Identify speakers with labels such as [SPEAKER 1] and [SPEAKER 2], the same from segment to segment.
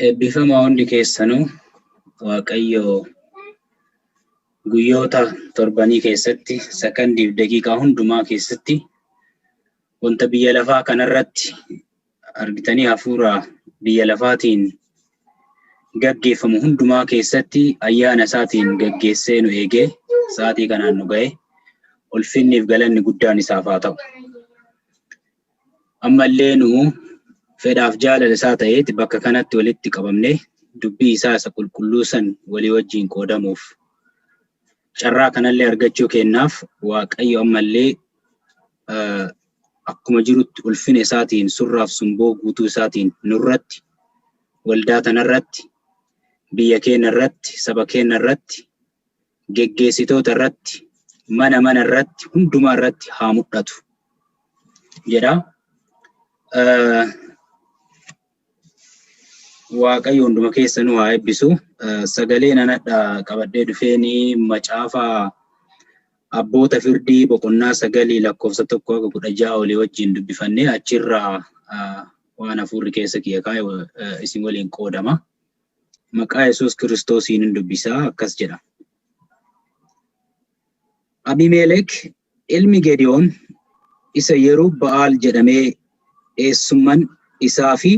[SPEAKER 1] Eebbifamaa hundi keessanuu. Waaqayyo guyyoota torbanii keessatti, sakandiif daqiiqaa hundumaa keessatti, wanta biyya lafaa kanarratti argitanii hafuura biyya lafaatiin gaggeeffamu hundumaa keessatti ayyaana isaatiin gaggeessee nu eegee sa'aatii kanaan nu ga'e, ulfinniif galanni guddaan isaaf haa ta'u. Ammallee nu fedhaaf jaalala isaa ta'eeti bakka kanatti walitti qabamnee dubbii isaa isa qulqulluu san walii wajjin qoodamuuf carraa kanallee argachuu kennaaf, Waaqayyo ammallee akkuma jirutti ulfina isaatiin, surraaf sumboo guutuu isaatiin nurratti, waldaa tanarratti, biyya keenya irratti, saba keenya irratti, geggeessitoota irratti, mana mana irratti, hundumaa irratti haa mul'atu jedha. Waaqayyo hunduma keessanuu haa eebbisu. Sagalee nanadha qabadhee dhufeeni macaafa Abboota Firdii boqonnaa 9 lakkoofsa 1 haga 16 olii wajjin dubbifannee achirraa waan hafuurri keessa kiyya kaa'e isin waliin qoodama. Maqaa Yesuus Kiristoosiin hin dubbisaa, akkas jedha. Abiimelek ilmi Gediyoon isa Yerub Ba'aal jedhamee eessumman isaa fi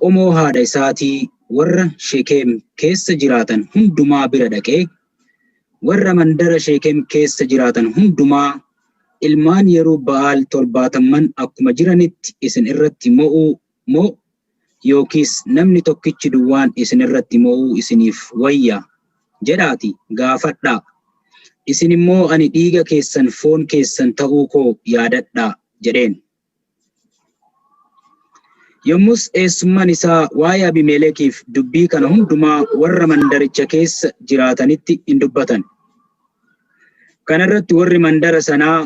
[SPEAKER 1] qomoo haadha isaatii warra Sheekem keessa jiraatan hundumaa bira dhaqee, warra mandara Sheekem keessa jiraatan hundumaa, "Ilmaan Yerub Ba'aal torbaatamman akkuma jiranitti isin irratti mo'uu moo yookiis namni tokkichi duwwaan isin irratti mo'uu isiniif wayya jedhaati gaafadhaa. Isin immoo ani dhiiga keessan, foon keessan ta'uu koo yaadadhaa" jedheen. Yommus eessummaan isaa waa'ee Abiimelekiif dubbii kana hundumaa warra mandaricha keessa jiraatanitti in dubbatan. Kana irratti warri mandara sanaa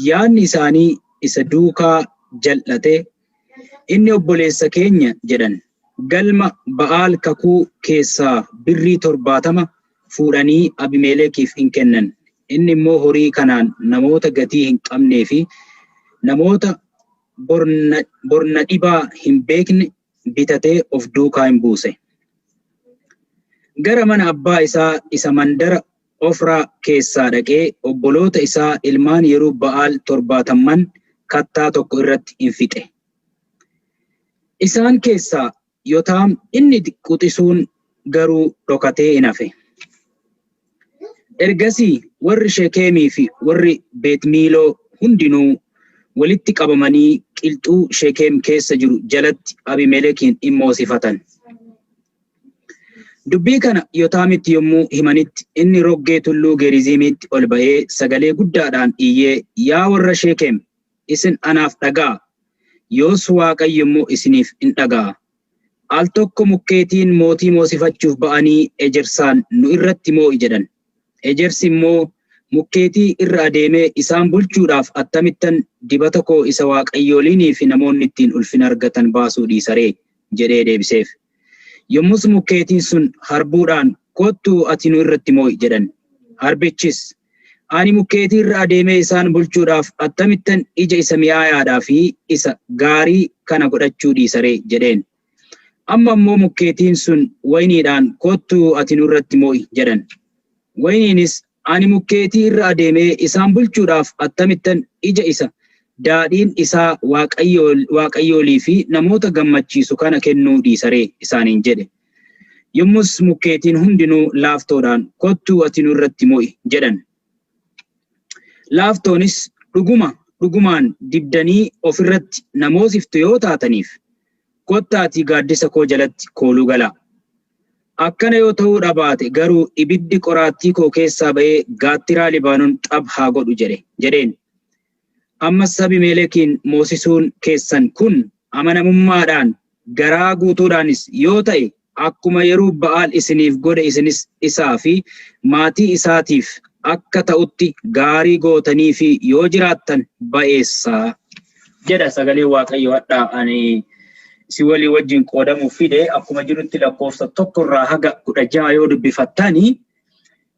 [SPEAKER 1] yaadni isaanii isa duukaa jal'ate, "Inni obboleessa keenya" jedhan. Galma Ba'aal kakuu keessaa birrii 70 fuudhanii Abiimelekiif in kennan. Inni immoo horii kanaan namoota gatii hin qabnee fi namoota borna dhibaa hin beekne bitatee of duukaa hin buuse. Gara mana abbaa isaa isa mandara Ofraa keessaa dhaqee obboloota isaa ilmaan Yerub Ba'aal torbaatamman kattaa tokko irratti in fixe. Isaan keessaa Yotaam inni quxisuun garuu dhokatee in hafe. Ergasii warri Sheekemii fi warri Beet-Miiloo hundinuu walitti qabamanii qilxuu Sheekem keessa jiru jalatti Abiimelekin in moosifatan. Dubbii kana Yotaamitti yommuu himanitti inni roggee tulluu Geriziimitti ol ba'ee sagalee guddaadhaan iyyee, "Yaa warra Sheekem, isin anaaf dhaga'aa! Yoos Waaqayyo immoo isiniif in dhaga'a. Al tokko mukkeetiin mootii moosifachuuf ba'anii ejersaan, 'Nu irratti moo'i' jedhan. Ejersi immoo, Mukkeetii irra adeemee isaan bulchuudhaaf attamittan dibata koo isa waaqayyoliinii fi namoonni ittiin ulfina argatan baasuu dhiisa ree? jedhee deebiseef. Yommus mukkeetiin sun harbuudhaan, "Kottu ati nu irratti moo'i" jedhan. Harbichis, "Ani mukkeetii irra adeemee isaan bulchuudhaaf attamittan ija isa mi'aayaadhaa fi isa gaarii kana godhachuu dhiisa ree?" jedheen. Amma immoo mukkeetiin sun wayniidhaan, "Kottu ati nu irratti moo'i" jedhan. Wayniinis, "Ani mukkeetii irra adeemee isaan bulchuudhaaf attamittan ija isa daadhiin isaa waaqayyolii fi namoota gammachiisu kana kennuu dhiisa ree?" isaaniin jedhe. Yommus mukkeetiin hundinuu laaftoodhaan, "Kottu ati nu irratti mo'i" jedhan. Laaftoonis, "Dhuguma dhugumaan dibdanii of irratti na moosiftu yoo taataniif, kottaatii gaaddisa koo jalatti kooluu galaa. Akkana yoo ta'uu dhabaate garuu ibiddi qoraattii koo keessaa ba'ee gaattiraa Libaanon xab haa godhu" jedhe jedheen. Ammas Abiimelekin moosisuun keessan kun amanamummaadhaan, garaa guutuudhaanis yoo ta'e, akkuma Yerub Ba'aal isiniif godhe isinis isaa fi maatii isaatiif akka ta'utti gaarii gootaniifii yoo jiraattan ba'eessa jedha sagalee Waaqayyo. Hadhaa ani si walii wajjin qoodamuuf fide akkuma jirutti lakkoofsa 1 irraa haga 16 yoo dubbifattani,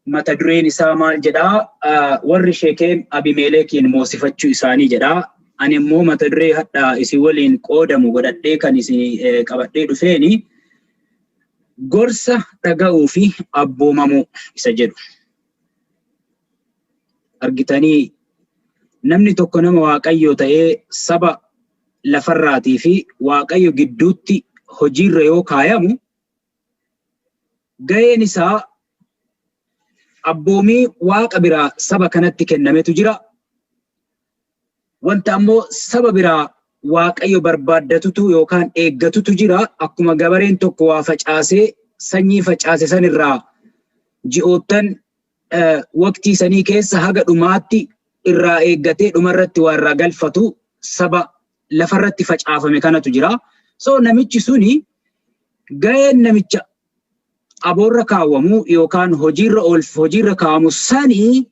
[SPEAKER 1] mata dureen isaa maal jedhaa? Warri Sheekem Abimeelekiin moosifachuu isaanii jedhaa. Ani immoo mata duree hadhaa isin waliin qoodamu godhadhee kan isin qabadhee dhufeeni Gorsa dhaga'uu fi abboomamuu isa jedhu. Argitanii, namni tokko nama Waaqayyoo ta'ee saba lafarraatii fi Waaqayyo gidduutti hojiirra yoo kaayamu, ga'een isaa abboomii Waaqa biraa saba kanatti kennametu jira. Wanta ammoo saba biraa Waaqayyo barbaaddatutu yookaan eeggatutu jira. Akkuma gabareen tokko waa facaasee, sanyii facaase sanirraa ji'oottan waqtii sanii keessa haga dhumaatti irraa eeggatee dhumarratti waa irraa galfatu saba lafarratti facaafame kanatu jira. So namichi suni, ga'een namicha aboorra kaawwamu yookaan hojiirra ool hojiirra kaawwamu sanii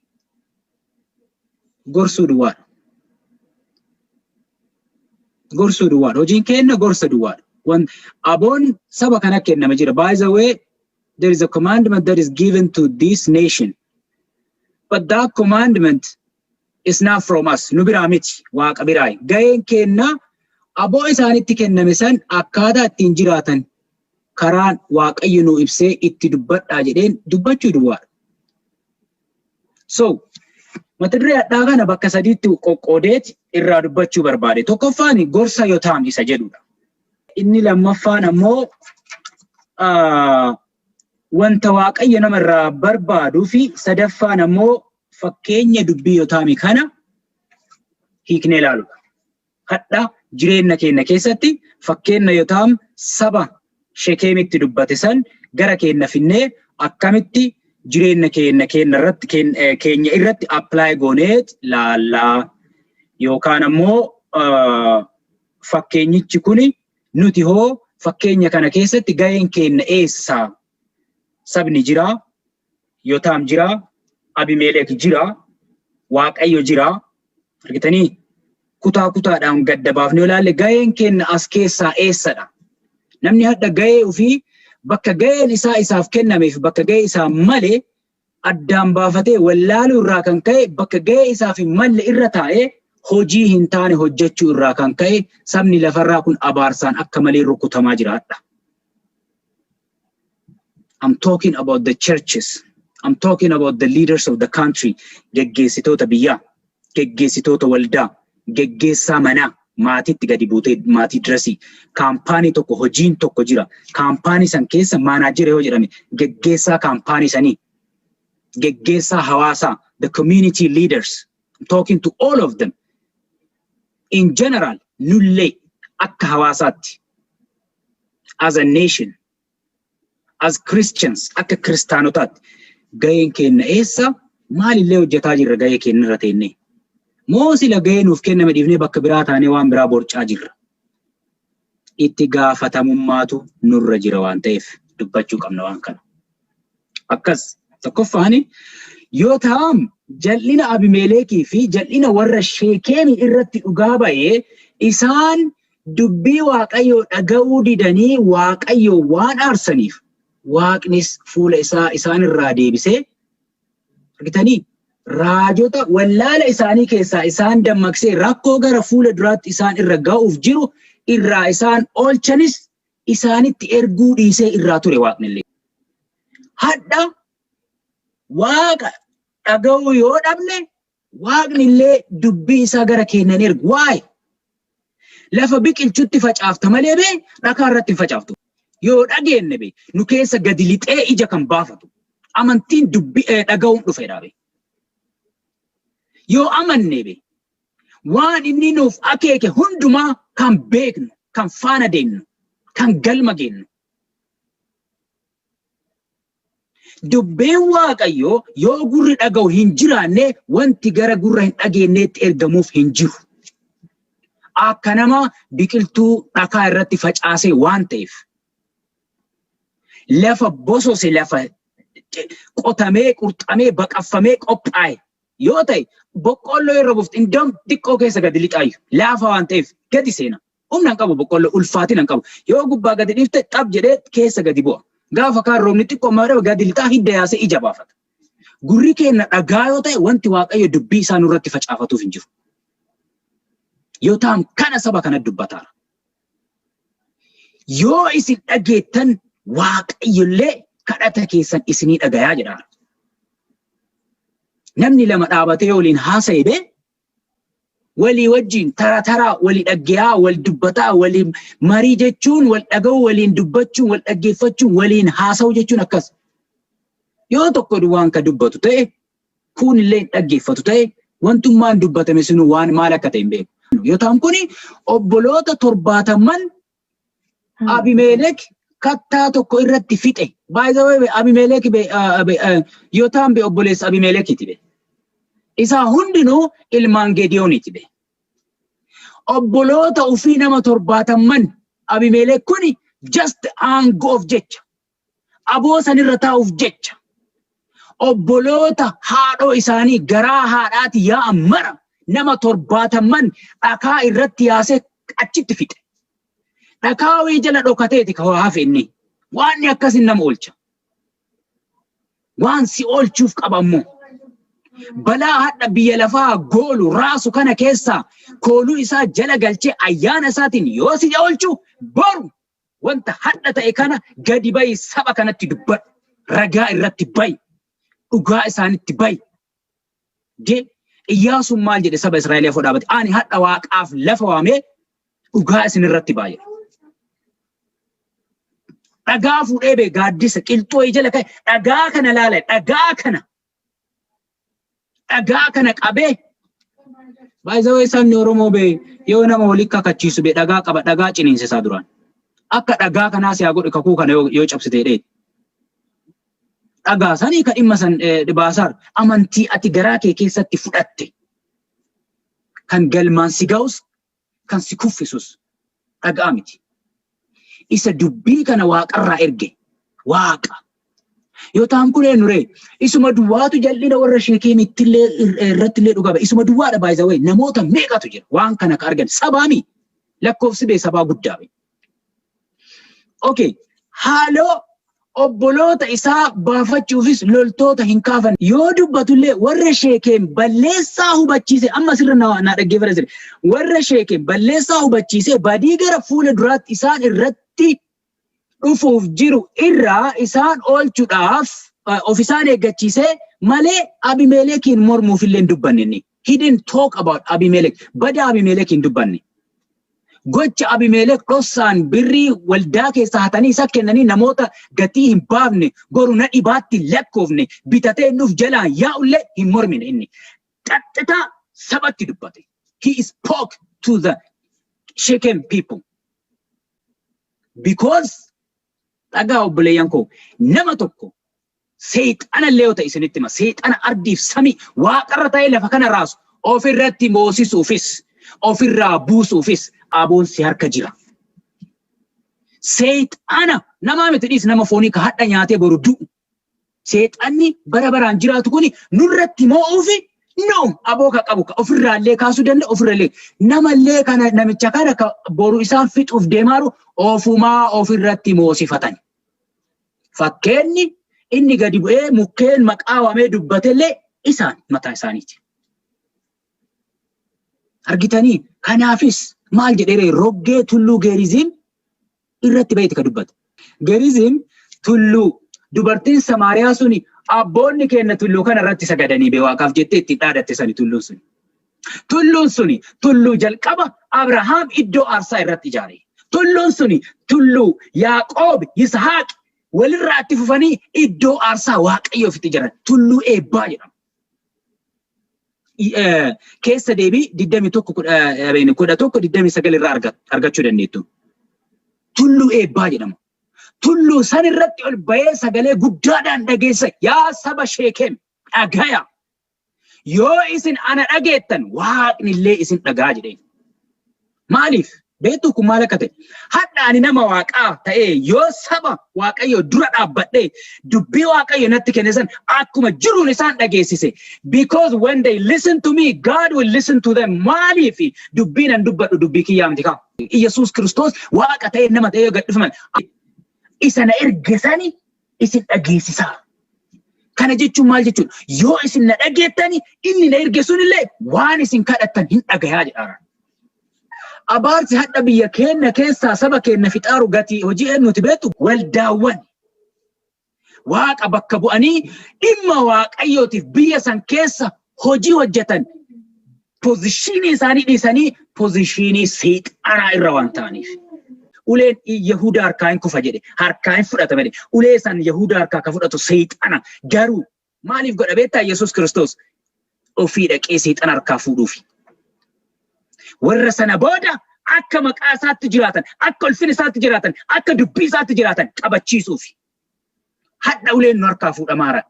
[SPEAKER 1] gorsuu duwwaadha. Gorsuu duwwaadha. Hojiin kenna gorsa duwwaadha. Wan aboon saba kana kenname jira. By the way, there is a commandment that is given to this nation. But that commandment is not from us. Nu biraa miti. Waaqa biraa. Ga'een kenna aboo isaanitti kenname san akkaataa ittiin jiraatan karaan Waaqayyo nu ibsee itti dubbadhaa jedheen dubbachuu duwwaadha. So, mata duree addaa kana bakka sadiitti qoqqoodeeti irraa dubbachuu barbaade. Tokkoffaan gorsa Yotaam isa jedhudha. Inni lammaffaan ammoo wanta Waaqayyo nama irraa barbaaduu fi sadaffaan ammoo fakkeenya dubbii Yotaami kana hiiknee ilaaludha. Hadha jireenya keenya keessatti fakkeenya Yotaam saba Shekeemitti dubbate san gara keenya finnee akkamitti jireenya keenya irratti apply gooneet laallaa, yookaan ammoo fakkeenyichi kuni nuti hoo fakkeenya kana keessatti ga'een keenya eessaa? Sabni jira, Yotaam jira, Abimeelek jira, Waaqayyo jira. Argitanii, kutaa kutaadhaan gadda baafnee ilaalle, ga'een keenya as keessaa eessadha? Namni hadha ga'ee ofii, bakka ga'een isaa isaaf kennameef, bakka ga'ee isaa malee addaan baafatee wallaaluu irraa kan ka'e, bakka ga'ee isaaf hin malle irra taa'ee hojii hin taane hojjechuu irraa kan ka'e, sabni lafarraa kun abaarsaan akka malee rukutamaa jiraadha. I'm talking about the churches. I'm talking about the leaders of the country. Geggeessitoota biyyaa, geggeessitoota waldaa, geggeessaa manaa, maatiitti gadi buutee maatii dirasii. Kaampaanii tokko, hojiin tokko jira. Kaampaanii san keessa manager yoo jedhame, geggeessaa kaampaanii sanii, geggeessaa hawaasaa, the community leaders. I'm talking to all of them. In general, nullee akka hawaasaatti, as a nation, as Christians, akka kiristaanotaatti gaheen keenya eessa? Maalillee hojjetaa jirra gahee keenya irra teennee? Moo sila gahee nuuf kenname dhiifnee bakka biraa taanee waan biraa borcaa jirra? Itti gaafatamummaatu nurra jira waan ta'eef dubbachuu qabna waan kana. Akkas, tokkoffaani, Yootaam jal'ina Abimeelekii fi jal'ina warra Sheekemii irratti dhugaa ba'ee, isaan dubbii Waaqayyoo dhaga'uu didanii Waaqayyoo waan aarsaniif, Waaqnis fuula isaa isaan irraa deebisee, argitanii, raajota wallaala isaanii keessaa isaan dammaqsee rakkoo gara fuula duraatti isaan irra ga'uuf jiru irraa isaan oolchanis isaanitti erguu dhiisee irraa ture Waaqnillee. Hadha Waaqa dhaga'uu yoo dhabne, Waaqni illee dubbii isaa gara keenyan ergu. Waa'ee lafa biqilchutti facaafta malee bee dhakaa irratti hin facaaftu. Yoo dhageenne bee nu keessa gadi lixee ija kan baafatu. Amantiin dubbii dhaga'uun dhufeedha bee. Yoo amanne bee, waan inni nuuf akeeke hundumaa kan beeknu, kan faana deemnu, kan galma geennu. Dubbiin Waaqayyoo yoo gurri dhaga'u hin jiraanne, wanti gara gurra hin dhageenyeetti ergamuuf hin jiru. Akka nama biqiltuu dhakaa irratti facaasee waan ta'eef. Lafa bosose, lafa qotamee, qurxamee, baqaffamee qophaa'e yoo ta'e, boqqolloo irra buufte indoom xiqqoo keessa gadi lixaayyu laafa waan ta'eef gadi seena. Humna hin qabu boqqolloo, ulfaatina hin qabu. Yoo gubbaa gadi dhiifte, xab jedhee keessa gadi bu'a. Gaafa kaan roobni xiqqoo maadha gadi lixaa, hidda yaasee ija baafata. Gurri keenya dhagaa yoo ta'e, wanti Waaqayyo dubbii isaa nurratti facaafatuuf hin jiru. Yoo ta'an kana saba kana dubbataara. Yoo isin dhageettan Waaqayyollee kadhata keessan isinii dhagayaa jedha. Namni lama dhaabatee waliin haasa'e bee, walii wajjin tara taraa walii dhaggeyaa, wal dubbataa, waliin marii jechuun, wal dhaga'uu, waliin dubbachuun, wal dhaggeeffachuun, waliin haasa'uu jechuun akkas. Yoo tokko duwwaan ka dubbatu ta'e, kun illee hin dhaggeeffatu ta'e, wantummaan dubbatame sunu waan maal akka ta'e hin beeku. Yoo ta'an kuni obboloota 70n Abimeelek kattaa tokko irratti fixe. By the way, Abimeelek Yotaam be obboleessa Abimeelekiti be. Isaa hundinuu ilmaan Gediyooniti be. Obboloota ofii nama 70n Abimeelek kuni just aangoof jecha, aboo sanirra taa'uuf jecha, obboloota haadhoo isaanii garaa haadhaati yaa'an mara nama 70n dhakaa irratti yaasee achitti fixe. Dhakaa wayii jala dhokateeti ka hafe inni. Waan akkasin nama oolcha. Waan si oolchuuf qaba ammoo. Balaa hadha biyya lafaa goolu raasu kana keessaa kooluu isaa jala galchee ayyaana isaatiin yoo si oolchu, boru wanta hadha ta'e kana gadi bayi, saba kanatti dubbadhu. Ragaa irratti bayi. Dhugaa isaanitti bayi. De Iyyaasuun maal jedhe saba Israa'el afoo dhaabate? "Ani hadha Waaqaaf lafa waamee dhugaa isin irratti baay'ee." Dhagaa fuudhee bee gaaddisa qilxoo jala ka'e, dhagaa kana laala, dhagaa kana. Dhagaa kana qabee. Baay'ee sabni Oromoo bee yoo nama walitti kakachiisu bee dhagaa qaba, dhagaa ciniinsisaa duraan. Akka dhagaa kanaa si haa godhu kakuu kana yoo cabsite jedhee. Dhagaa sanii ka dhimma san dhibaasaar amantii ati garaa kee keessatti fudhatte kan galmaan si ga'us kan si kuffisus dhagaa miti. Isa dubbii kana Waaqarraa erge Waaqa. Yoo ta'an kun eenyuree isuma duwwaatu jal'ina warra Sheekeemittillee irrattillee dhugaa ba'a. Isuma duwwaadha baay'ee namoota meeqatu jira waan kana ka argan sabaami lakkoofsi bee sabaa guddaa bee. Okay, haaloo obboloota isaa baafachuufis loltoota hin kaafan. Yoo dubbatullee warra Sheekeem balleessaa hubachiise, amma sirra na dhaggeeffata sirri. Warra Sheekeem balleessaa hubachiise, badii gara fuula duraatti isaan irratti dhufuuf jiru irraa isaan oolchuudhaaf of isaan eeggachiise malee Abimeelekiin mormuuf illee hin dubbanne inni. He didn't talk about Abimelech. Bada Abimelech hin dubbanne. Gocha Abimelech dhossaan birrii waldaa keessaa hatanii isa kennanii namoota gatii hin baafne, goru na dhibaatti lakkoofne bitatee nuuf jalaan yaa'ullee hin mormine inni. Qaxxitaa sabatti dubbate. He spoke to the Shechem people. Because dhagaa obboleeyyan koo, nama tokko seexana illee yoo ta'e, isinitti hima, seexana ardiif samii waaqarra ta'ee lafa kana raasu ofirratti moosisuufis ofirraa buusuufis aboon si harka jira. Seexana namaa miti dhiis, nama foonii ka hadha nyaatee boru du'u. Seexanni bara baraan jiraatu kuni nurratti moo'uufi no aboo ka qabu ka ofirraallee kaasuu danda'a, ofirraallee namallee kana namicha kana ka boru isaan fixuuf deemaaru ofumaa ofirratti moosifatan. Fakkeenyi inni gadi bu'ee mukkeen maqaa waamee dubbatellee isaan mataa isaaniiti. Argitanii, kanaafis maal jedhee roggee tulluu Geeriziim irratti baheeti ka dubbate. Geeriziim tulluu dubartiin Samaariyaa suni abboonni keenya tulluu kana irratti sagadanii bee Waaqaaf jettee itti dhaadatte sani tulluun suni. Tulluun suni tulluu jalqaba Abrahaam iddoo aarsaa irratti ijaare. Tulluun suni tulluu Yaaqoob, Yisahaaq walirraa itti fufanii iddoo aarsaa Waaqayyoof itti ijaaran. Tulluu eebbaa jedhama. Keessa Deebii 21 11 29 irraa argachuu dandeettu. Tulluu eebbaa jedhama. Tulluu san irratti ol bahee sagalee guddaadhaan dhageessa, "Yaa saba Sheekem, dhagaya. Yoo isin ana dhageettan, Waaqni illee isin dhagaa," jedheen. Maaliif? Beektu kun maal akka ta'e? Hadha ani nama Waaqaa ta'ee yoo saba Waaqayyo dura dhaabbadhee dubbii Waaqayyo natti kenne san akkuma jiruun isaan dhageessise. Because when they listen to me, God will listen to them. Maaliif? Dubbiin an dubbadhu dubbii kiyyaa miti kaa. Iyyasuus Kiristoos Waaqa ta'ee nama ta'ee gad dhufaman. Isa na erge sani isin dhageessisaa. Kana jechuun maal jechuudha? Yoo isin na dhageettani, inni na erge sunillee waan isin kadhattan hin dhagayaa jedha. Abaarsi hadha biyya keenya keessaa saba keenya fixaaru gatii hojii eenyuti beektu? Waldaawwan. Waaqa bakka bu'anii dhimma Waaqayyootiif biyya san keessa hojii hojjetan position isaanii dhiisanii position seexanaa irra waan ta'aniif. Uleen Yahudaa harkaa hin kufa jedhe, harkaa hin fudhatama jedhe. Ulee san Yahudaa harkaa ka fudhatu seexana. Garuu maaliif godha beektaa? Yesuus Kiristoos ofii dhaqee seexana harkaa fuudhuufi. Warra sana booda akka maqaa isaatti jiraatan, akka ulfina isaatti jiraatan, akka dubbii isaatti jiraatan qabachiisuufi. Hadha uleen nu harkaa fuudhamaara.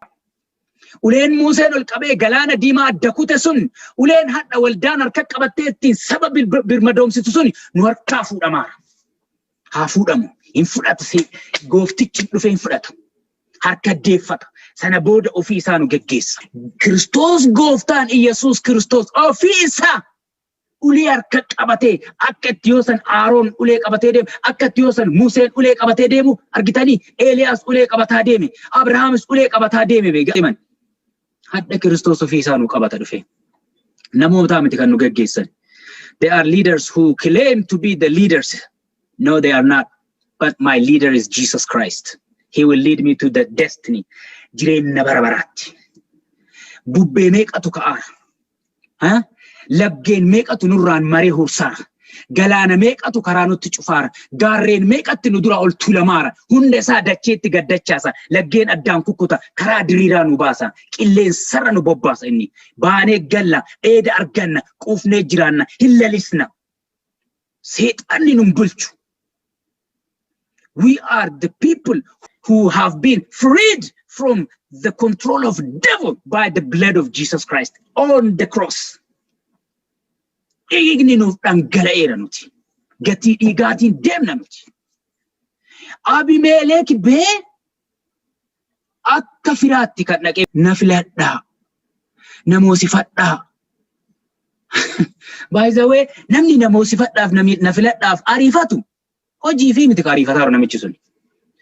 [SPEAKER 1] Uleen Museen ol qabee galaana diimaa adda kute sun, uleen hadha waldaan harka qabattee ittiin saba birmadoomsitu sun nu harkaa fuudhamaara. Haa fuudhamu. Hin fudhatu, gooftichi dhufee hin fudhatu. Harka deeffata. Sana booda ofii isaa nu geggeessa. Kiristoos gooftaan Iyyasuus Kiristoos ofii isaa ulee harka qabatee, akka itti yoo san Aaroon ulee qabatee deemu, akka itti yoo san Museen ulee qabatee deemu argitanii, Eeliyaas ulee qabataa deeme, Abrahaamis ulee qabataa deeme beekaman. Hadha Kiristoos ofii isaa nu qabata dhufe. Namoota miti kan nu geggeessan. They are leaders who claim to be the leaders. No, they are not. But my leader is Jesus Christ. He will lead me to the destiny. Jireenya bara baraatti. Bubbee meeqatu ka'aara? Laggeen meeqatu nurraan maree hursaara? Galaana meeqatu karaa nutti cufaara? Gaarreen meeqatti nu dura ol tulamaara? Hunda isaa dacheetti gaddachaasa. Laggeen addaan kukkuta. Karaa diriiraa nu baasa. Qilleensarra nu bobbaasa inni. Baanee galla. Dheeda arganna. Quufnee jiraanna. Hin lalisna. Seexanni nun bulchu. We are the people who have been freed from the control of devil by the blood of Jesus Christ on the cross. Dhiigni nuuf dhangala'eera nuti. Gatii dhiigaatiin deemna nuti. Abimeelek bee akka firaatti kan dhaqee na filadhaa, na moosifadhaa. By the way, namni na moosifadhaaf, na filadhaaf ariifatu hojii fi miti ka ariifataa namichi sun.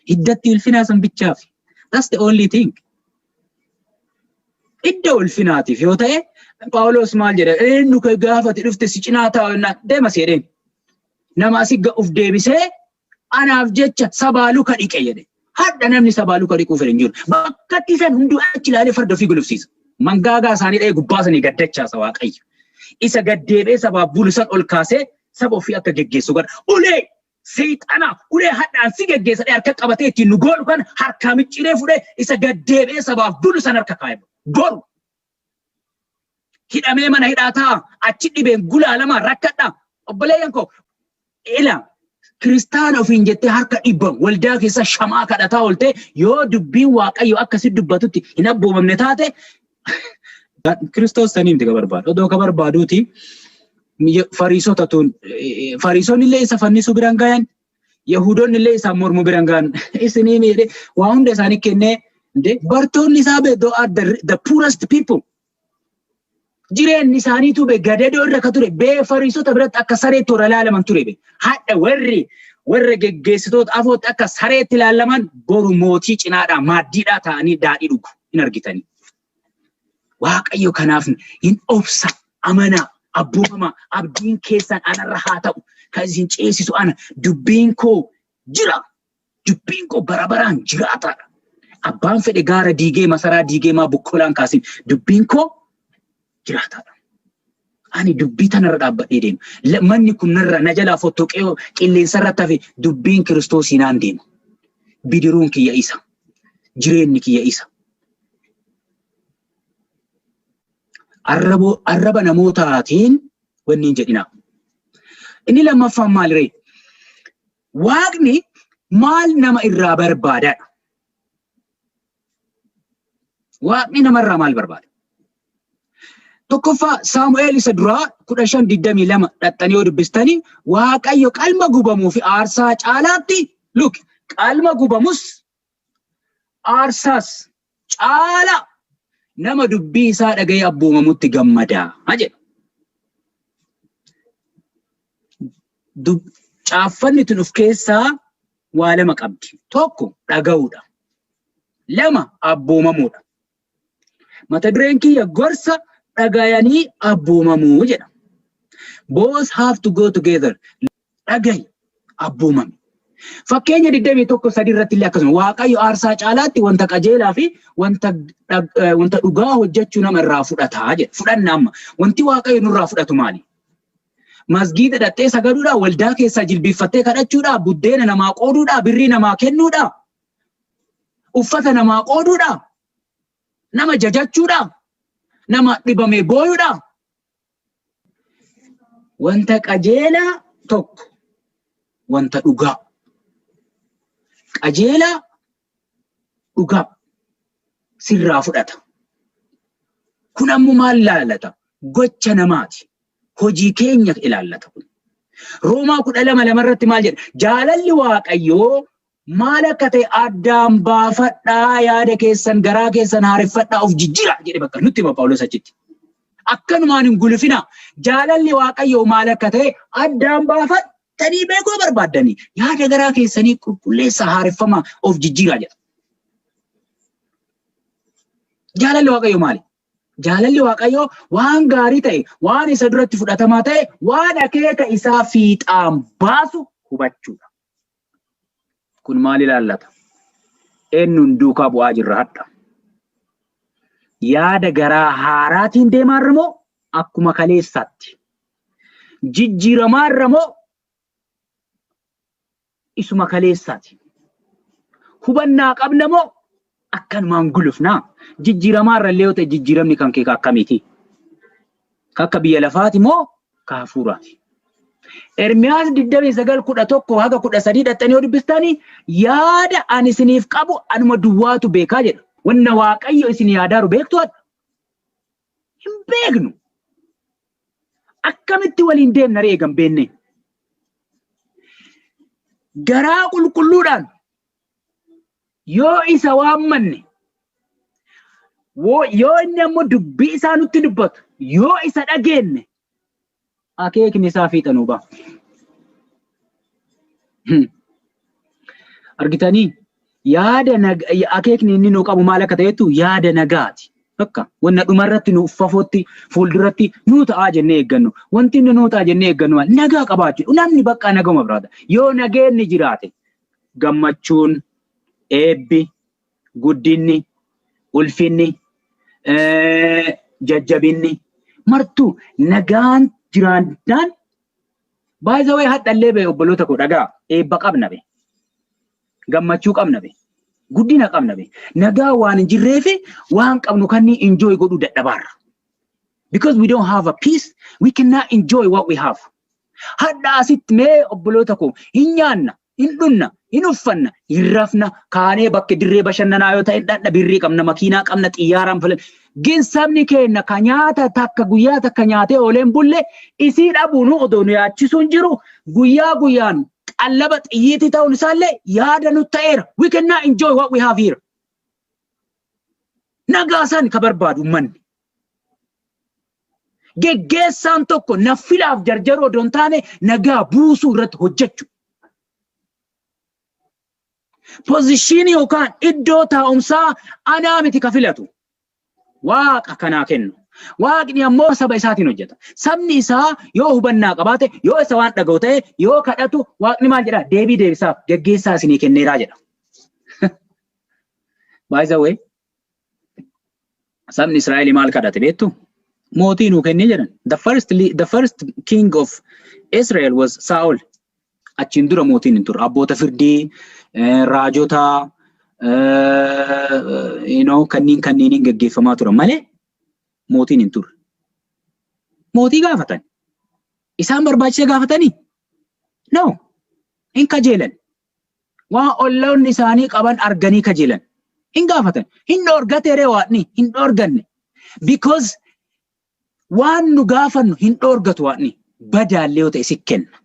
[SPEAKER 1] Hiddatti ulfinaa san bichaaf. That's the only thing. Idda ulfinaatiif yoo ta'e, Phaawulos maal jedha? Eenyu ka gaafate dhufte si cinaa taa'u jennaan deema seedheen. Nama asii uf deebisee anaaf jecha sabaa luka dhiqe jedhe. Hadha namni sabaa luka dhiquu fedhe hin jiru. Bakka itti isaan hunduu achi ilaalee farda ofii gulufsiisa. Mangaagaa isaanii dha'ee gubbaa sanii gaddachaasa Waaqayyo. Isa gaddeebee sabaaf bulu san ol kaasee saba ofii akka geggeessu godha. Ulee seexanaa, ulee hadhaan si geggeessa harka qabatee ittiin nu goolu kana harkaa micciiree fudhee isa gaddeebee sabaaf bulu san harka kaa'e. Boru hidhamee mana hidhaa ta'a, achi dhibeen gulaalama rakkadha. Obboleeyyan koo, ila kiristaana ofiin jettee harka dhibban waldaa keessa shamaa kadhataa oolte, yoo dubbiin Waaqayyo akkasi dubbatutti hin abboomamne taate, Kiristoos sanii miti ka barbaadu. Odoo ka barbaaduuti fariisota tun, fariisonni illee isa fannisuu biraan gayan, Yahudoonni illee isaan mormuu biraan gayan. Isinii miidhe waa hunda isaanii kennee, bartoonni isaa be are the poorest people. Jireenyi isaaniitu be gadadoo irra ka ture, bee fariisota biratti akka sareetti warra ilaalaman ture be. Hadha warri warra geggeessitoota afootti akka sareetti ilaalaman boru mootii cinaadhaa maaddiidhaa ta'anii daadhii dhugu hin argitanii. Waaqayyo kanaaf hin obsa. Amanaa, abboomama, abdiin keessan anarra haa ta'u, kan isin ceesisu ana, dubbiin koo jira, dubbiin koo bara baraan jiraataadha. Abbaan fedhe gaara diigee, masaraa diigee, maa bokkolaan kaasin, dubbiin koo jiraataadha. Ani dubbii tanarra dhaabbadhee deema. Manni kun narra na jalaa fottoqee qilleensarratti hafe, dubbiin Kiristoosii naan deema. Bidiruun kiyya isa. Jireenyi kiyya isa. Arraba namootaatiin wanni hin jedhinaa. Inni lammaffaan maaliree? Waaqni maal nama irraa barbaadaadha? Waaqni namarraa maal barbaada? Tokkoffaa, Saamu'eel isa duraa 15:22 dhaxxanii yoo dubbistanii, Waaqayyo qalma gubamuu fi aarsaa caalaatti, look, qalma gubamus aarsaas caala nama dubbii isaa dhaga'ee abboomamutti gammadaa jedha. Caaffanni tun of keessaa waa lama qabdi. Tokko dhaga'uudha. Lama abboomamuudha. Mata dureen kiyya gorsa dhagayanii abboomamuu jedha. Both have to go together. Dhagahi, abboomame. Fakkeenya 21:3 irratti illee akkasuma Waaqayyo aarsaa caalaatti wanta qajeelaa fi wanta dhugaa hojjechuu nama irraa fudhataa jedha. Fudhanna amma. Wanti Waaqayyo nurraa fudhatu maali? Masgiida dhattee sagaduudhaa, waldaa keessaa jilbiiffattee kadhachuudhaa, buddeena namaa qooduudhaa, birrii namaa kennuudhaa, uffata namaa qooduudhaa, nama jajachuudhaa, nama dhibame booyuudhaa. Wanta qajeelaa tokko, wanta dhugaa. Qajeelaa, dhugaa sirraa fudhata. Kun ammoo maal ilaallata? Gocha namaati. Hojii keenya ilaallata kun. Roomaa 12:2 irratti maal jedha? Jaalalli Waaqayyoo maal akka ta'e addaan baafadhaa, yaada keessan, garaa keessan haareffadhaa, of jijjiiraa jedhe bakka nutti hima Phaawulos achitti. Akkanumaan hin gulufinaa. Jaalalli Waaqayyoo maal akka ta'e addaan baafattanii beekuu barbaaddanii yaada garaa keessanii qulqulleessaa, haareffamaa, of jijjiiraa jedha. Jaalalli Waaqayyoo maali? Jaalalli Waaqayyoo waan gaarii ta'e, waan isa duratti fudhatamaa ta'e, waan akeeka isaa fiixaan baasu hubachuudha. Kun maal ilaallata? Eenyuun duukaa bu'aa jirra hadha? Yaada garaa haaraatiin deemaarra moo akkuma kaleessaatti? Jijjiiramaarra moo isuma kaleessaati? Hubannaa qabna moo akkanumaan gulufnaa? Jijjiiramaarra illee yoo ta'e, jijjiiramni kan kee akkamiiti? Akka biyya lafaati moo ka hafuuraati? Ermiyaas 29:11 haga 13 dhaxxanii yoo dubbistanii, yaada ani isiniif qabu anuma duwwaatu beekaa jedha. Wanna Waaqayyo isin yaadaaru beektu hadha? Hin beeknu. Akkamitti waliin deemna ree eegan beenne? Garaa qulqulluudhaan yoo isa waammanne, yoo inni ammoo dubbii isaa nutti dubbatu, yoo isa dhageenne, akeekni isaa fiixa nuu ba'a. Argitanii, yaada akeekni inni nuu qabu maal akka ta'etu yaada nagaati. Bakka wanna dhumarratti nu uffafootti fuulduratti nuu ta'aa jennee eeggannu. Wanti inni nuu ta'a jennee eeggannu maal? Nagaa qabaachuu. Namni bakka naguma biraata. Yoo nageenni jiraate, gammachuun, eebbi, guddinni, ulfinni, jajjabinni martuu nagaan jiraannaan. By the way, hadhallee bee, obboloota koo, dhagaa, eebba qabna be. Gammachuu qabna be. Guddina qabna be. Nagaa waan hin jirreefi waan qabnu kan enjoy godhuu dadhabaarra. Because we don't have a peace, we cannot enjoy what we have. Hadha asitti mee obboloota koo, hin nyaanna, hin dhunna, hin uffanna, hin rafna, kaanee bakka dirree bashannanaa yoo ta'e dhadha, birrii qabna, makiinaa qabna, xiyyaaraan filan. Gin sabni keenya ka nyaata takka guyyaa takka nyaatee ooleen bulle, isii dhabuunu odoo nu yaachisuun hin jiru, guyyaa guyyaan qallaba xiyyiitii ta'uun isaallee yaada nu ta'eera. We cannot enjoy what we have here. Nagaa san ka barbaadu uummanni. Geggeessaan tokko naffilaaf jarjaruu odoo hin taane nagaa buusuu irratti hojjechuu. Position yookaan iddoo taa'umsaa anaa miti ka filatu. Waaqa kanaa kennu. Waaqni ammoo saba isaatiin hojjeta. Sabni isaa yoo hubannaa qabaate, yoo isa waan dhaga'u ta'e, yoo kadhatu, Waaqni maal jedha? Deebii deebisaaf, geggeessaa isinii kenneeraa jedha. By the way, sabni Israa'el maal kadhate beektu? Mootii nuu kennee jedhan. The first king of Israel was Saul. Achiin dura mootiin hin turre. Abboota firdii, raajota, kanneen kanneeniin gaggeeffamaa turan malee mootiin hin turre. Mootii gaafatan. Isaan barbaachise gaafatanii? No. Hin kajeelan. Waan olloonni isaanii qaban arganii kajeelan. Hin gaafatan. Hin dhoorgateeree Waaqni? Hin dhoorganne. Because waan nu gaafannu hin dhoorgatu Waaqni. Badaallee yoo ta'e si kenna.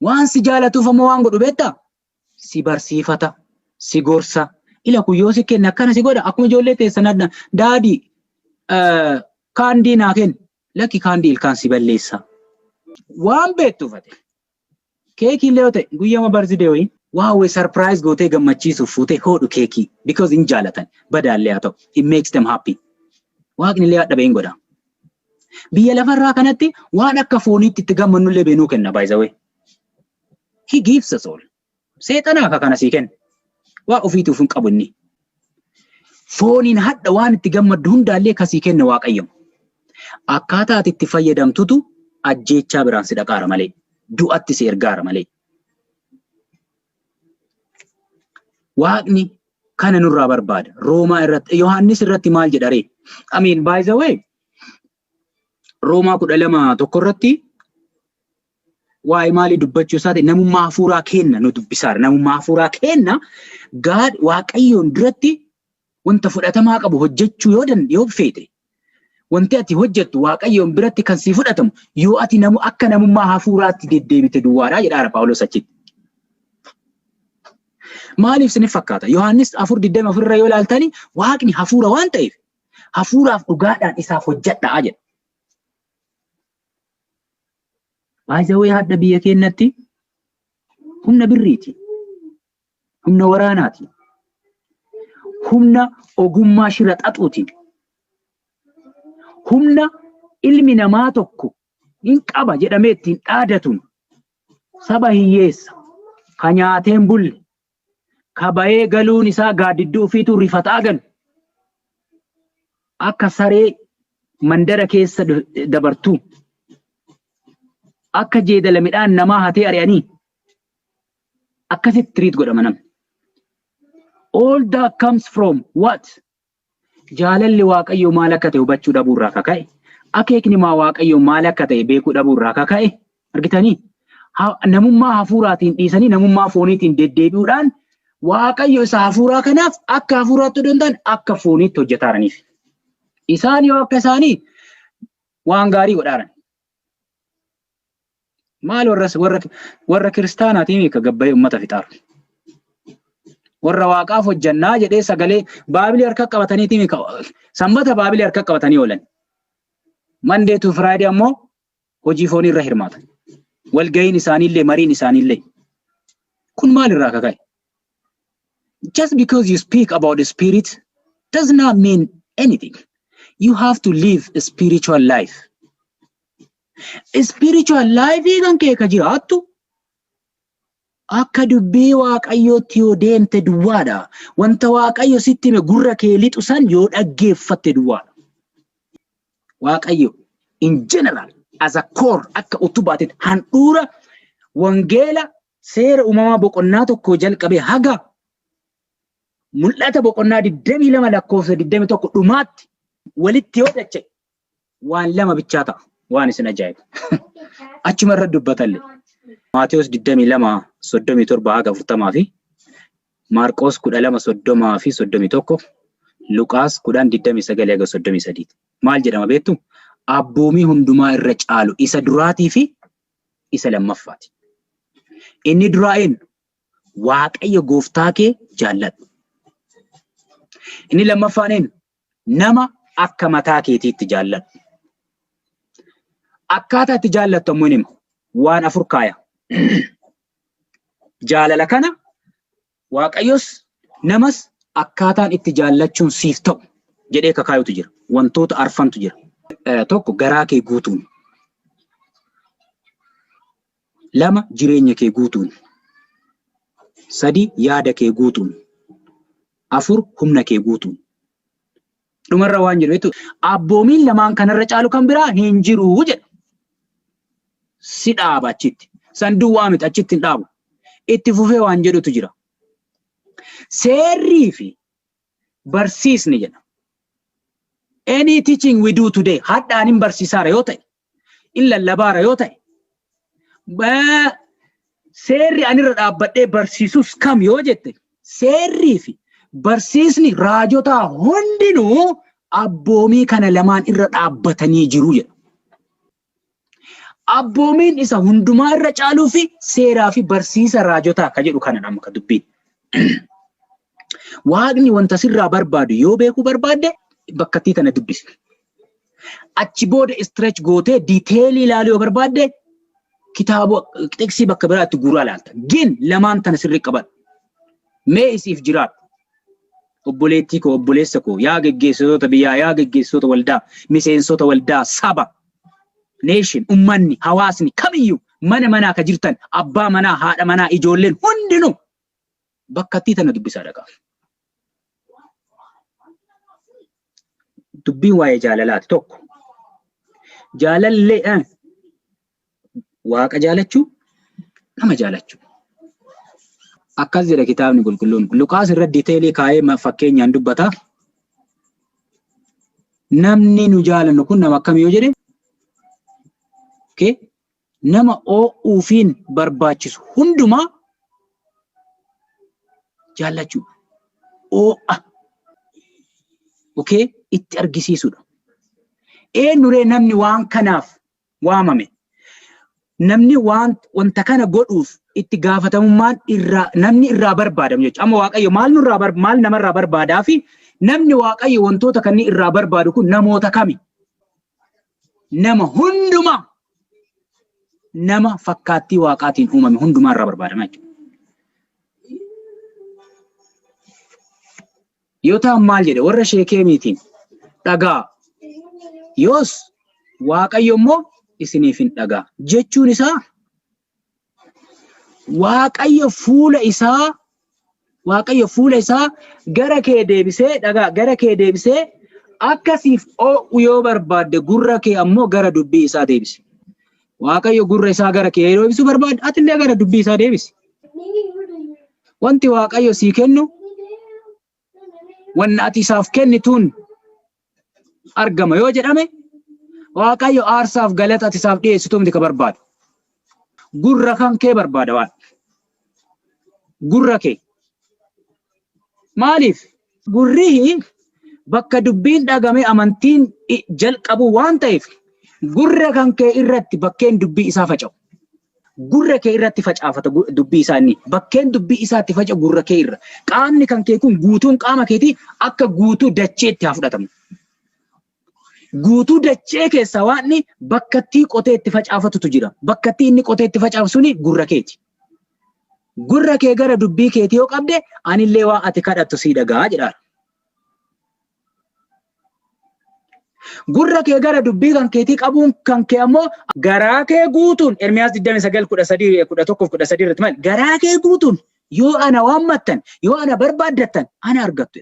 [SPEAKER 1] Waan si jaalatuuf ammoo waan godhu beektaa? Si barsiifata, si gorsa. Ila kun yoo si kenne akkana si godha. Akkuma ijoollee teessan adda. "Daddy, candy naa kenni." "Lakki, candy ilkaan si balleessa." Waan beektuuf ati. Keekii illee yoo ta'e, guyyama birthday wayii waawee surprise gootee gammachiisuuf fuutee hodhu keekii, because hin jaalatan, badaallee haa ta'u, it makes them happy. Waaqni illee hadha hin godha. Biyya lafarraa kanatti waan akka fooniitti itti gammannullee beenuu kenna, by the way. He gives us all. Seexanaa akka kana sii kenna. Waa ofiituuf hin qabu inni. Fooniin hadha waan itti gammaddu hundaallee kasii kenna Waaqayyo. Akkaataa ati itti fayyadamtutu ajjeechaa biraan si dhaqaara malee. Du'atti si ergaara malee. Waaqni kana nurraa barbaada. Roomaa irratti, Yohaannis irratti maal jedha ree? I mean, by the way, Roomaa 12:1 irratti waa'ee maalii dubbachuu isaati? Namummaa hafuuraa kenna nu dubbisaara. Namummaa hafuuraa kenna God Waaqayyoon duratti wanta fudhatamaa qabu hojjechuu yoo feete, wanti ati hojjettu Waaqayyoon biratti kan sii fudhatamu yoo ati namu akka namummaa hafuuraatti deddeebite duwwaadha jedhaara Phaawulos achitti. Maaliif isiniif fakkaata? Yohaannis 4:24 irra yoo ilaaltani, Waaqni hafuura waan ta'eef hafuuraaf dhugaadhaan isaaf hojjedhaa jedha. Baay'ee hadha biyya keenyatti humna birriiti. Humna waraanaati. Humna ogummaa shira xaxuuti. Humna ilmi namaa tokko hin qaba jedhamee ittiin dhaadatuun saba hiyyeessa ka nyaateen bulle, ka bayee galuun isaa gaaddidduu ofiitu rifataa galu, akka saree mandara keessa dabartuu, akka jeedala midhaan namaa hatee ari'anii akkasitti treat godhama namni. All that comes from what? Jaalalli Waaqayyoo maal akka ta'e hubachuu dhabuu irraa kaka'e. Akeekni maa Waaqayyoo maal akka ta'e beekuu dhabuu irraa kaka'e. Argitanii? Namummaa hafuuraatiin dhiisanii namummaa fooniitiin deddeebi'uudhaan Waaqayyo isa hafuuraa kanaaf akka hafuuraatti odoo hin taane akka fooniitti hojjetaaraniif. Isaan yoo akka isaanii waan gaarii godhaaran. Maal warra kiristaanaatiin hiika gabbayee uummata fixaaru? Warra Waaqaaf hojjannaa jedhee sagalee baabilii harka qabataniitiin hiika sanbata baabilii harka qabatanii oolan. Monday to Friday ammoo hojii foonii irra hirmaatan. Walga'iin isaaniillee, mariin isaaniillee. Kun maal irraa kaka'e? Just because you speak about the spirit does not mean anything. You have to live a spiritual life. Spiritual life kan kee ka jiraattu akka dubbii Waaqayyootti yoo deemte duwwaadha. Wanta Waaqayyo sitti hime gurra kee lixu san yoo dhaggeeffatte duwwaadha. Waaqayyo in general, as a core, akka utubaatetti handhuura wangeela seera uumamaa boqonnaa 1 jalqabee haga mul'ata boqonnaa 22 lakkoofsa 21 dhumaatti walitti yoo dacha'e waan lama bichaa ta'a, waan isin ajaa'ibu. Achuma irra dubbatalle. Maatewos 22:37 haga 40 fi Maarqoos 12:30 fi 31, Luqaas 10:29 haga 33. Maal jedhama beektu? Abboomii hundumaa irra caalu isa duraatii fi isa lammaffaati. Inni duraa eenyu? Waaqayyo gooftaa kee jaalladhu. Inni lammaffaan eenyu? Nama akka mataa keetiitti jaalladhu. Akkaataa itti jaallattu ammoo hima. Waan afur kaaya. Jaalala kana Waaqayyos namas akkaataan itti jaallachuun siif ta'u jedhee kakaayutu jira. Wantoota arfantu jira. Tokko, garaa kee guutuun. Lama, jireenya kee guutuun. Sadi, yaada kee guutuun. Afur, humna kee guutuun. Dhumarra waan jedhu jechuudha. Abboomiin lamaan kanarra caalu kan biraa hin jiru jedha. Si dhaaba achitti. San duwwaa miti, achitti hin dhaabu. Itti fufee waan jedhutu jira. Seerrii fi barsiisni jedha. Any teaching we do today, hadhaan hin barsiisaara yoo ta'e, in lallabaara yoo ta'e, seerri anirra dhaabbadhee barsiisus kam yoo jette, seerrii fi barsiisni raajotaa hundinuu abboomii kana lamaan irra dhaabbatanii jiru jedha. Abboomiin isa hundumaa irra caaluu fi seeraa fi barsiisa raajotaa ka jedhu kana nama dubbiin. Waaqni wanta sirraa barbaadu yoo beekuu barbaadde bakkattii tana dubbisi. Achi booda stretch gootee detailii ilaaluu yoo barbaadde kitaaba xiqsii bakka biraatti guuraa ilaalta. Gin lamaan tana sirrii qabadhu. Mee isiif jiraadhu. Obboleettii koo, obboleessa koo, yaa geggeessitoota biyyaa, yaa geggeessitoota waldaa, miseensota waldaa, saba. Nation, ummanni, hawaasni kamiyyuu, mana manaa ka jirtan, abbaa manaa, haadha manaa, ijoolleen hundinuu bakkattii tana dubbisaa dhagaa. Dubbiin waa'ee jaalalaati tokko. Jaalallee Waaqa jaalachuu, nama jaalachuu. Akkas jedha kitaabni qulqulluun. Luqaas irra detail kaa'ee fakkeenyaan dubbata. Namni nu jaalannu kun nama akkamii yoo jedhe, okay, nama oo'uufiin barbaachisu hundumaa jaallachuudha. Oo'a. Okay, itti argisiisuudha. Eenyuree namni waan kanaaf waamame? Namni waan wanta kana godhuuf itti gaafatamummaan irraa namni irraa barbaadamu jechuudha. Amma Waaqayyo maal nurraa maal namarraa barbaadaa fi namni Waaqayyo wantoota kanneen irraa barbaadu kun namoota kami? Nama hundumaa, nama fakkaattii Waaqaatiin uumame hundumaa irraa barbaadama jechuudha. Yoo ta'an maal jedhe warra Sheekeemiitiin? Dhagaa. Yoos Waaqayyo immoo isiniif hin dhagaa. Jechuun isaa Waaqayyo fuula isaa gara kee deebisee, dhagaa, gara kee deebisee akkasiif oo'u yoo barbaadde, gurra kee ammoo gara dubbii isaa deebisi. Waaqayyo gurra isaa gara kee yeroo deebisuu barbaadde, atillee gara dubbii isaa deebisi. Wanti Waaqayyo sii kennu wanna ati isaaf kennituun argama yoo jedhame, Waaqayyo aarsaaf galata ati isaaf dhiyeessitu miti ka barbaadu. Gurra kan kee barbaada waan. Gurra kee. Maaliif? Gurri bakka dubbiin dhagame amantiin jalqabu waan ta'eef, gurra kan kee irratti bakkeen dubbii isaa faca'u. Gurra kee irratti facaafata dubbii isaa inni. Bakkeen dubbii isaatti faca'u gurra kee irra. Qaamni kan kee kun guutuun qaama keetii akka guutuu dacheetti haa fudhatamu. Guutuu dachee keessaa waan bakkattii qotee itti facaafatutu jira. Bakkattii inni qotee itti facaafu suni gurra keeti. Gurra kee gara dubbii keetii yoo qabde, anillee waan ati kadhattu sii dhagaa jedhaan. Gurra kee gara dubbii kan keetii qabuun kan kee ammoo garaa kee guutuun, Ermiyaas 29 13 11 13 irratti maal? Garaa kee guutuun yoo ana waammattan, yoo ana barbaaddattan, ana argattu.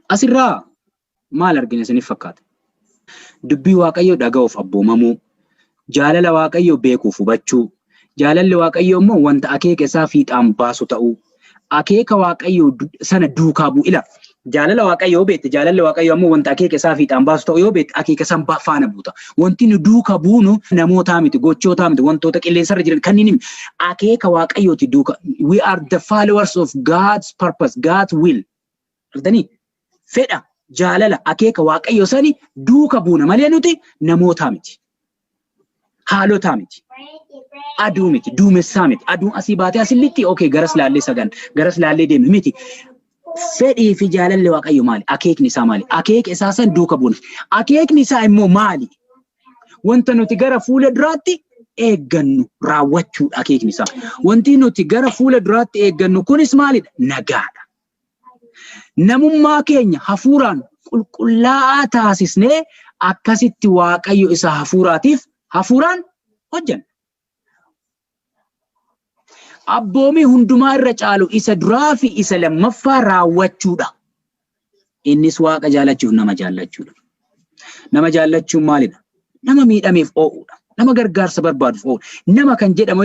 [SPEAKER 1] Asirraa maal argina isiniif fakkaata? Dubbii Waaqayyoo dhaga'uuf abboomamuu, jaalala Waaqayyoo beekuuf hubachuu, jaalalli Waaqayyoo immoo wanta akeeka isaa fiixaan baasu ta'uu, akeeka Waaqayyoo sana duukaa bu'u ila. Jaalala Waaqayyoo beekte, jaalalli Waaqayyoo ammoo wanta akeeka isaa fiixaan baasu ta'uu yoo beekte, akeeka san faana buuta. Wanti nu duuka buunu namootaa miti, gochootaa miti, wantoota qilleensarra jiran kanneen miti. Akeeka Waaqayyooti duuka. We are the followers of God's purpose, God's will. Argitanii? Fedha, jaalala, akeeka Waaqayyo sani duuka buuna malee nuti namootaa miti. Haalotaa miti. Aduu miti, duumessaa miti. Aduun asii baatee asii okay, garas laallee sagan, garas laallee deemnu miti. Fedhii fi jaalalli Waaqayyo maali? Akeekni isaa maali? Akeeka isaa san duuka buuna. Akeekni isaa immoo maali? Wanta nuti gara fuula duraatti eeggannu raawwachuudha akeekni isaa. Wanti nuti gara fuula duraatti eeggannu kunis maalidha? Nagaadha. Namummaa keenya hafuuraan qulqullaa'aa taasisnee akkasitti Waaqayyo isa hafuuraatiif hafuuraan hojjenna. Abboomii hundumaa irra caalu isa duraa fi isa lammaffaa raawwachuudha. Innis Waaqa jaallachuuf nama jaallachuudha. Nama jaallachuun maalidha? Nama miidhameef oo'uudha. Nama gargaarsa barbaaduuf oo'uudha. Nama kan jedhamu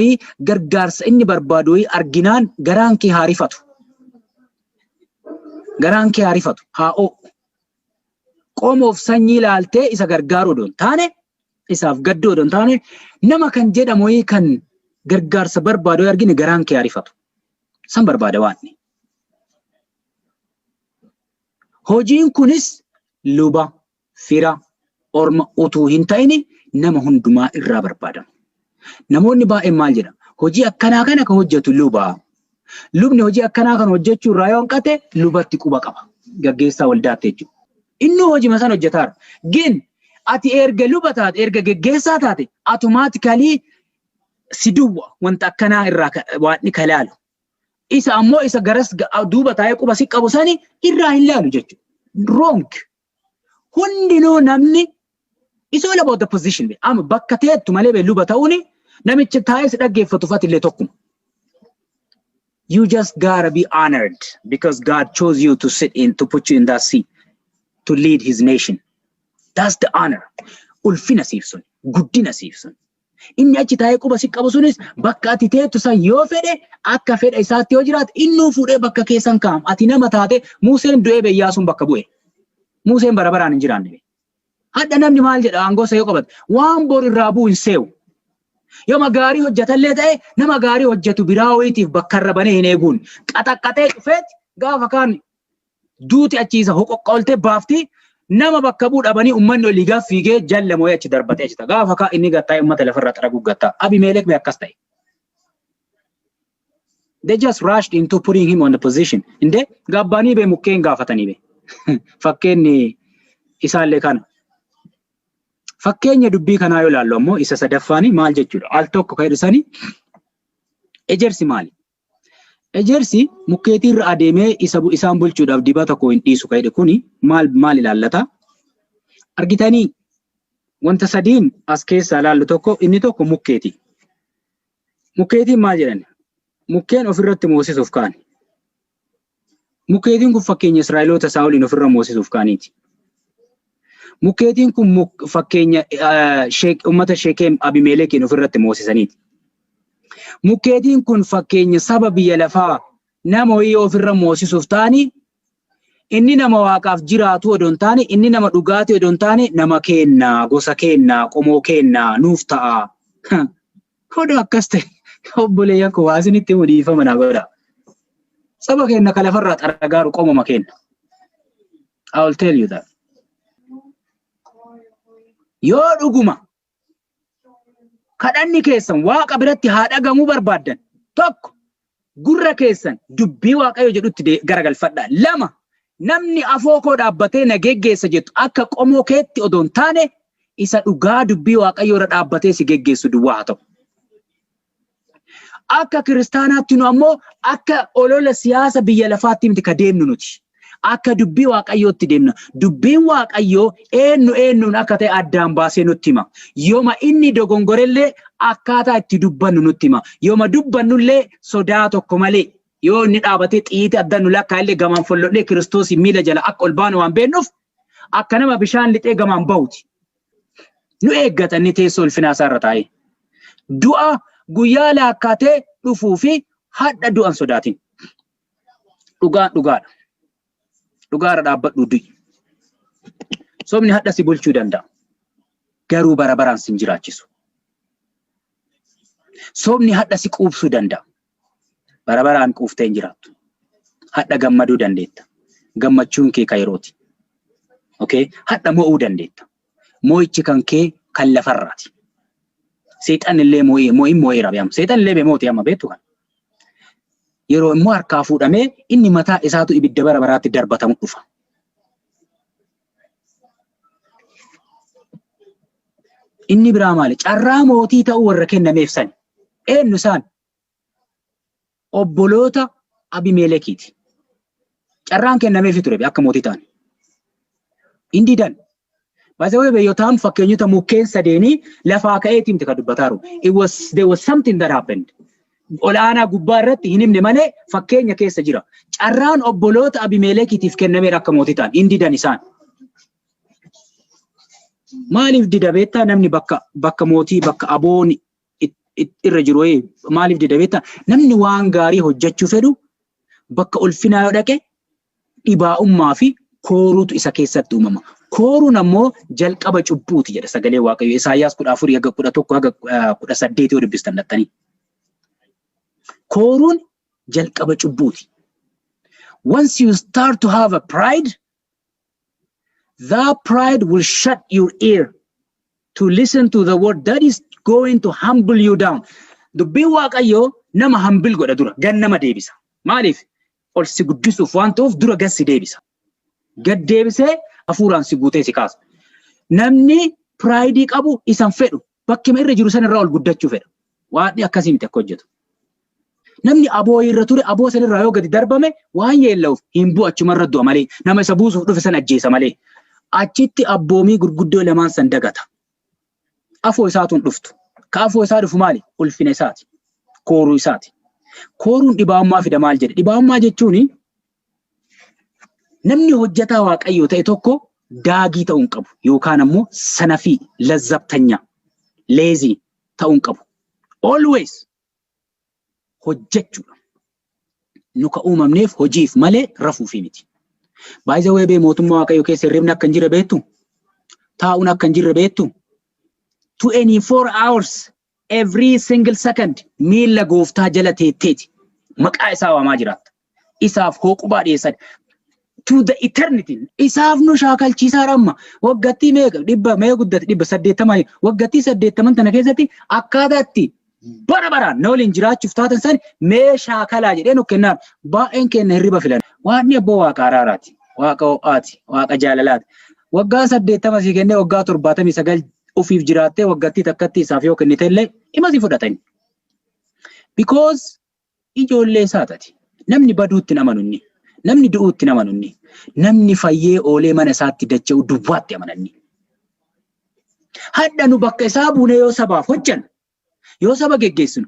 [SPEAKER 1] gargaarsa inni barbaadu arginaan garaan kee haa rifatu. Garaan kee haa rifatu, haa oo'u. Qomoof sanyii ilaaltee isa gargaaruu odoo hin taane, isaaf gadduu odoo hin taane, nama kan jedhamu kan gargaarsa barbaadu argine garaan kee haa rifatu. San barbaada waan. Hojiin kunis luba, fira, orma utuu hin ta'in nama hundumaa irraa barbaadama. Namoonni baay'een maal jedha? Hojii akkanaa kana kan hojjetu luba. Lubni hojii akkanaa kana hojjechuu irraa yoo hanqate, lubatti quba qaba. Gaggeessaa waldaatti jechuudha. Inni hojii sana hojjetaara. Gin ati erga luba taate, erga gaggeessaa taate, automatically si duwwa wanta akkanaa irraa waan ka laalu. Isa ammoo isa garas duuba taa'ee quba si qabu sani irraa hin laalu jechuudha. Wrong. Hundinuu namni It's all about the position. Amma bakka teettu malee be luba ta'uuni namicha taa'ee si dhaggeeffatu fatillee tokkuma. You just gotta be honored because God chose you to sit in, to put you in that seat, to lead his nation. That's the honor. Ulfina siif sun, guddina siif sun. Inni achi taa'ee quba si qabu sunis bakka ati teettu san yoo fedhe, akka fedha isaatti yoo jiraate, innuu fuudhee bakka keessan kaa'am. Ati nama taate. Museen du'ee Iyyaasuun bakka bu'e. Museen bara baraan hin jiraanne. Hadha namni maal jedha? Aangoo isa yoo qabate waan bor irraa bu'u hin see'u. Yooma gaarii hojjetallee ta'e, nama gaarii hojjetu biraa wayiitiif bakka irra banee hin eeguun. Qaxaqqaxee dhufeet gaafa kaan duuti achiisa hoqoqqoltee baafti, nama bakka bu'u dhabanii uummanni olii gaaf fiigee jalla moo'ee achi darbatee achi ta'a. Gaafa kaan inni gattaa'ee uummata lafarraa xaraguu gattaa. Abimeelek bee akkas ta'e. They just rushed into putting him on the position. Inde gabbaanii bee mukkeen gaafatanii bee. Fakkeenyi isaallee kana. Fakkeenya dubbii kanaa yoo ilaallu ammoo isa sadaffaani maal jechuudha? Al tokko kan jedhu ejersi maali? Ejersi mukkeetii irra adeemee isa isaan bulchuudhaaf dibata koo hin dhiisu kan jedhu kuni maal maal ilaallata? Argitanii, wanta sadiin as keessaa ilaallu tokko, inni tokko mukkeetii. Mukkeetiin maal jedhan? Mukkeen ofirratti moosisuuf ka'an. Mukkeetiin kun fakkeenya Israa'eloota Saa'oliin ofirra moosisuuf ka'aniiti. Mukkeetiin kun fakkeenya uummata Sheekem Abimeelekiin ofirratti moosisaniiti. Mukkeetiin kun fakkeenya saba biyya lafaa nama wayii ofirra moosisuuf ta'anii, inni nama waaqaaf jiraatu odoo hin taane, inni nama dhugaatii odoo hin taane, nama kennaa, gosa kennaa, qomoo kennaa nuuf ta'a. Odoo akkas ta'e, obboleeyyan koo, waa isinitti himu, dhiifama naa godha. Saba keenya ka lafarraa xaragaaru qomoma keenya. I will tell you that. Yoo dhuguma kadhanni keessan waaqa biratti haa dhagamuu barbaaddan, tokko, gurra keessan dubbii Waaqayyo jedhutti garagalfadha. Lama, namni afoo koo dhaabbatee na geggeessa jettu akka qomoo keetti odoo hin taane, isa dhugaa dubbii Waaqayyoo irra dhaabbatee si geggeessu duwwaa haa ta'u. Akka kiristaanaatti nu ammoo akka olola siyaasa biyya lafaatti miti ka deemnu nuti. Akka dubbii Waaqayyootti deemna. Dubbiin Waaqayyoo eenyu eenyuun akka ta'e addaan baasee nutti hima. Yooma inni dogongorellee akkaataa itti dubbannu nutti hima. Yooma dubbannullee sodaa tokko malee, yoo inni dhaabatee xiyyiitii addaan nu lakkaa'ellee, gamaan follodhee Kiristoos miila jala akka ol baanu waan beeknuuf, akka nama bishaan lixee gamaan bahuti. Nu eeggata inni teessoo ulfinaa isaarra taa'ee. Du'a guyyaa laakkaatee dhufuu fi hadha du'an sodaatin. Dhugaan dhugaadha. Dhugaarra dhaabbadhu, du'i. Sobni hadha si bulchuu danda'a. Garuu bara baraan sin jiraachisu. Sobni hadha si quubsuu danda'a. Bara baraan quuftee hin jiraattu. Hadha gammaduu dandeetta. Gammachuun kee kan yerooti. Okay? Hadha mo'uu dandeetta. Mo'ichi kan kee kan lafarraati. Seexan illee mo'ee mo'in mo'eera beekamu. Seexan illee beemooti amma beektu kan. Yeroo immoo harkaa fuudhamee inni mataa isaatu ibidda bara baraatti darbatamu dhufa. Inni biraa maali? Carraa mootii ta'uu warra kennameef sani. Eenyu isaan? Obboloota Abimeelekiiti. Carraan kennameefi ture akka mootii ta'an. Hin didan. By the way, Yotaam fakkeenyota mukkeen sadeenii lafaa ka'eetii miti kan dubbataaru. It was there was something that happened. Olaanaa gubbaa irratti hin himne malee fakkeenya keessa jira. Carraan obboloota Abimeelekiitiif kennameera akka mootii ta'an. Hin didan isaan. Maaliif dida beektaa? Namni bakka mootii, bakka aboon irra jiru maaliif dida beektaa? Namni waan gaarii hojjechuu fedhu bakka ulfinaa yoo dhaqe dhibaa'ummaa fi kooruutu isa keessatti uumama. Kooruun ammoo jalqaba cubbuuti jedha sagalee Waaqayyoo. Isaayyaas 14 haga 11 haga 18 yoo dubbistan dhattanii. Kooruun jalqaba cubbuuti. Once you start to have a pride, that pride will shut your ear to listen to the word that is going to humble you down. Dubbiin Waaqayyoo nama humble godha dura, gad nama deebisa. Maaliif? Ol si guddisuuf waan ta'uuf dura gad si deebisa. Gad deebisee hafuuraan si guutee si kaasa. Namni pride qabu isan fedhu, bakkuma irra jiru san irraa ol guddachuu fedha. Waan akkasii miti akka hojjetu. Namni aboo irra ture aboo san irraa yoo gadi darbame waan yeella'uuf hin bu'u, achumarra du'a malee, nama isa buusuuf dhufe san ajjeesa malee. Achitti abboomii gurguddoo lamaan san dagata. Afoo isaatuun dhuftu. Ka afoo isaa dhufu maali? Ulfina isaati. Kooruu isaati. Kooruun dhibaa'ummaa fida maal jedhe? Dhibaa'ummaa jechuun namni hojjetaa Waaqayyoo ta'e tokko daagii ta'uu hin qabu yookaan ammoo sanafii lazzabtanyaa lazy ta'uu hin qabu. Always hojjechuudha. Nu ka uumamneef hojiif malee rafuufi miti. Baay'ee weebee mootummaa Waaqayyoo keessa hirribni akka hin jirre beektu? Taa'uun akka hin jirre beektu? 24 hours, every single second, miilla Gooftaa jala teetteeti. Maqaa isaa waamaa jiraatta. Isaaf hooqubaa dhiyeessan. To the eternity. Isaaf nu shaakalchiisaa amma. Waggattii meeqa dhibba mee guddate 180, waggattii 80 tana keessatti akkaataa itti bara baraan na waliin jiraachuuf taatan san mee shaakalaa jedhee nu kennaan, baay'een keenya hirriba filan. Waaqni abboo Waaqa araaraati. Waaqa ho'aati. Waaqa jaalalaati. Waggaa 80 sii kennee waggaa 79 ofiif jiraattee waggattii takkatti isaaf yoo kennite illee dhima si fudhatan. Because ijoollee isaa taati. Namni baduutti hin amanu inni. Namni du'uutti hin amanu inni. Namni fayyee oolee mana isaatti dacha'u duwwaatti amananni. Hadha nu bakka isaa buunee yoo sabaaf hojjannu, yoo saba geggeessinu,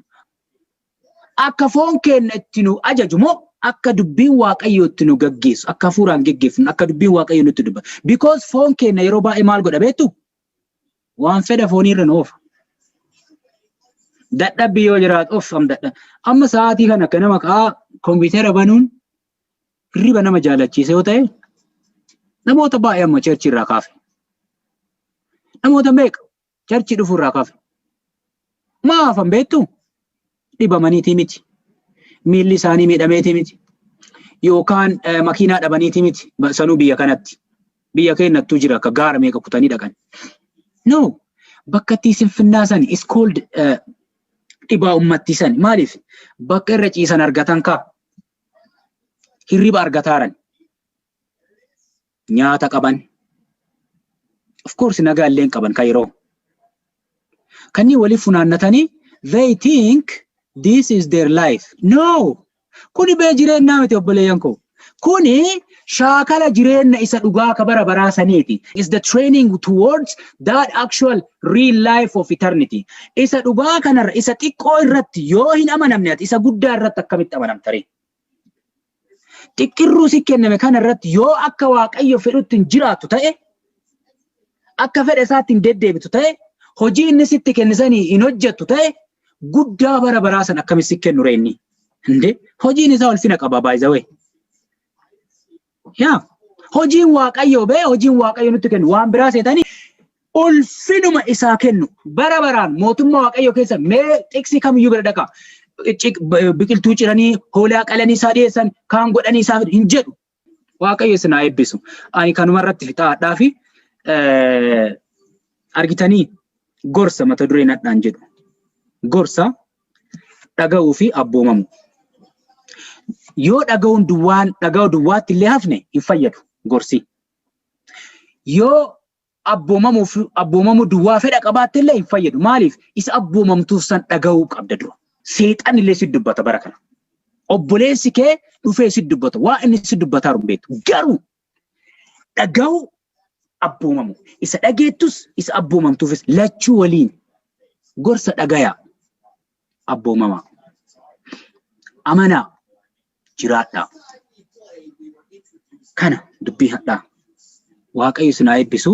[SPEAKER 1] akka foon keenya itti nu ajaju moo akka dubbiin Waaqayyoo itti nu gaggeessu, akka hafuuraan geggeeffnu, akka dubbiin Waaqayyoo nutti dubbatu? Because foon keenya yeroo baay'ee maal godha beektu? Waan fedha foonii irra nu oofa. Dadhabbii yoo jiraatu of am dadha. Amma sa'aatii kana akka nama ka'aa kompiitara banuun hirriba nama jaalachiise yoo ta'e, namoota baay'ee amma church irraa kaafe. Namoota meeqa church dhufuu irraa kaafe? Maafan beektu? Dhibamaniitii miti. Miilli isaanii miidhameetii miti. Yookaan makiinaa dhabaniitii miti. Sanuu biyya kanatti. Biyya keenyattuu jira akka gaara meeqa kutanii dhaqan. No. Bakka itti sinfinnaa sani is called dhibaa ummattii sani. Maaliif? Bakka irra ciisan argatan kaa. Hirriba argataaran. Nyaata qaban. Of course nagaa illee qaban kan yeroo. Kanneen waliif funaannatanii, they think this is their life. No! Kuni bee jireenyaa miti, obboleeyyan koo. Kuni shaakala jireenya isa dhugaa ka bara baraa saniiti. Is the training towards that actual real life of eternity. Isa dhugaa kanarra, isa xiqqoo irratti yoo hin amanamne, ati isa guddaa irratti akkamitti amanamta ree? Xiqqirruu si kenname kana irratti yoo akka Waaqayyo fedhutti hin jiraattu ta'e, akka fedha isaatti hin deddeebitu ta'e, hojii inni sitti kennisanii hin hojjettu ta'e, guddaa bara baraa san akkamitti si kennu ree inni? Inde hojiin isaa ulfina qaba, by the way. Yaa, hojiin Waaqayyoo bee, hojiin Waaqayyo nutti kennu waan biraa seetanii ulfinuma isaa kennu bara baraan mootummaa Waaqayyoo keessa mee xiqsii kamiyyuu bira dhaqa. Biqiltuu ciranii, hoolaa qalanii isaa dhiyeessan, kaan godhanii isaa hin jedhu. Waaqayyo isin haa eebbisu. Ani kanuma irratti fixaadhaa fi argitanii gorsa mata dureen hadhaan jedhu. Gorsa dhaga'uu fi abboomamu. Yoo dhaga'uun duwwaan dhaga'uu duwwaatti illee hafne hin fayyadu gorsi. Yoo abboomamuuf abboomamuu duwwaa fedha qabaatte illee hin fayyadu. Maaliif? Isa abboomamtuuf san dhaga'uu qabda dura. Seexan illee si dubbata bara kana. Obboleessi kee dhufee si dubbata. Waa inni si dubbataa jiru hin beektu. Garuu dhaga'uu, abboomamu. Isa dhageettus isa abboomamtuufis lachuu waliin gorsa dhagayaa, abboomamaa. Amanaa, jiraadhaa. Kana dubbii hadhaa. Waaqayyo isin haa eebbisu.